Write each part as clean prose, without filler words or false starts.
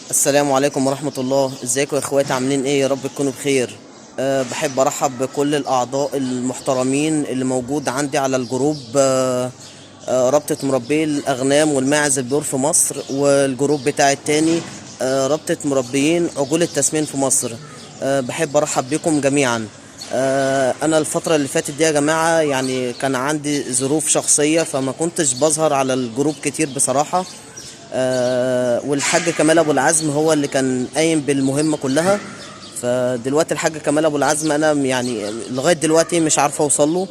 السلام عليكم ورحمة الله. ازيكم يا اخواتي؟ عاملين ايه؟ يا رب تكونوا بخير. بحب ارحب بكل الاعضاء المحترمين اللي موجود عندي على الجروب، رابطة مربي الاغنام والماعز البيور في مصر، والجروب بتاع التاني رابطة مربيين عجول التسمين في مصر. بحب ارحب بكم جميعا. انا الفترة اللي فاتت دي يا جماعة يعني كان عندي ظروف شخصية، فما كنتش بظهر على الجروب كتير بصراحة. والحاج كمال ابو العزم هو اللي كان قايم بالمهمه كلها. فدلوقتي الحاج كمال ابو العزم انا يعني لغاية دلوقتي مش عارف اوصل له،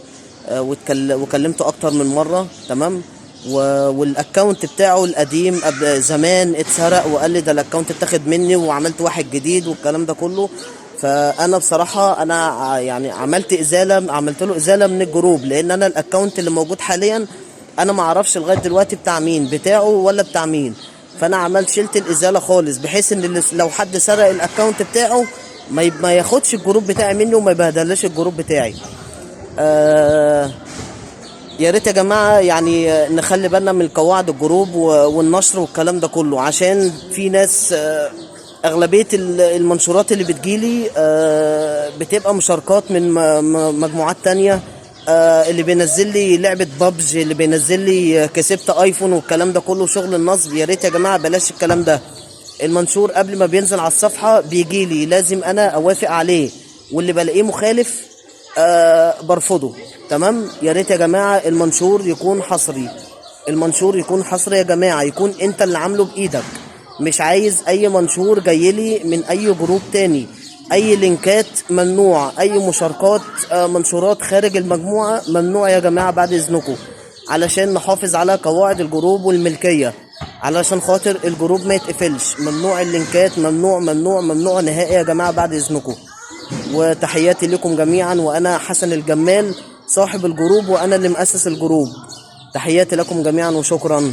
وكلمته اكتر من مرة، تمام. وال account بتاعه القديم قبل زمان اتسرق، وقال لي ده ال account اتاخد مني وعملت واحد جديد والكلام ده كله. فانا بصراحة انا يعني عملت ازالة، عملت له ازالة من الجروب، لان انا ال account اللي موجود حاليا انا ما اعرفش لغاية دلوقتي بتاع مين، بتاعه ولا بتاع مين. فانا عملت شلت الازالة خالص، بحيث ان لو حد سرق ال account بتاعه ما ياخدش الجروب بتاعي مني وما يبهدلش الجروب بتاعي. يا ريت يا جماعة يعني نخلي بالنا من قواعد الجروب والنشر والكلام ده كله، عشان في ناس، اغلبية المنشورات اللي بتجيلي، بتبقى مشاركات من مجموعات تانية، اللي بينزل لي لعبه بابجي، اللي بينزل لي كسبت ايفون والكلام ده كله، شغل النصب. يا ريت يا جماعة بلاش الكلام ده. المنشور قبل ما بينزل على الصفحة بيجي لي لازم انا اوافق عليه، واللي بلاقيه مخالف برفضه، تمام. يا ريت يا جماعة المنشور يكون حصري، المنشور يكون حصري يا جماعة، يكون انت اللي عامله بايدك. مش عايز اي منشور جايلي من اي جروب تاني، اي لينكات ممنوع، اي مشاركات، منشورات خارج المجموعة ممنوع يا جماعة بعد اذنكم، علشان نحافظ على قواعد الجروب والملكية، علشان خاطر الجروب ما يتقفلش. ممنوع اللينكات، ممنوع ممنوع ممنوع نهائي يا جماعة بعد اذنكم. وتحياتي لكم جميعا، وانا حسن الجمال صاحب الجروب، وانا اللي مؤسس الجروب. تحياتي لكم جميعا وشكرا.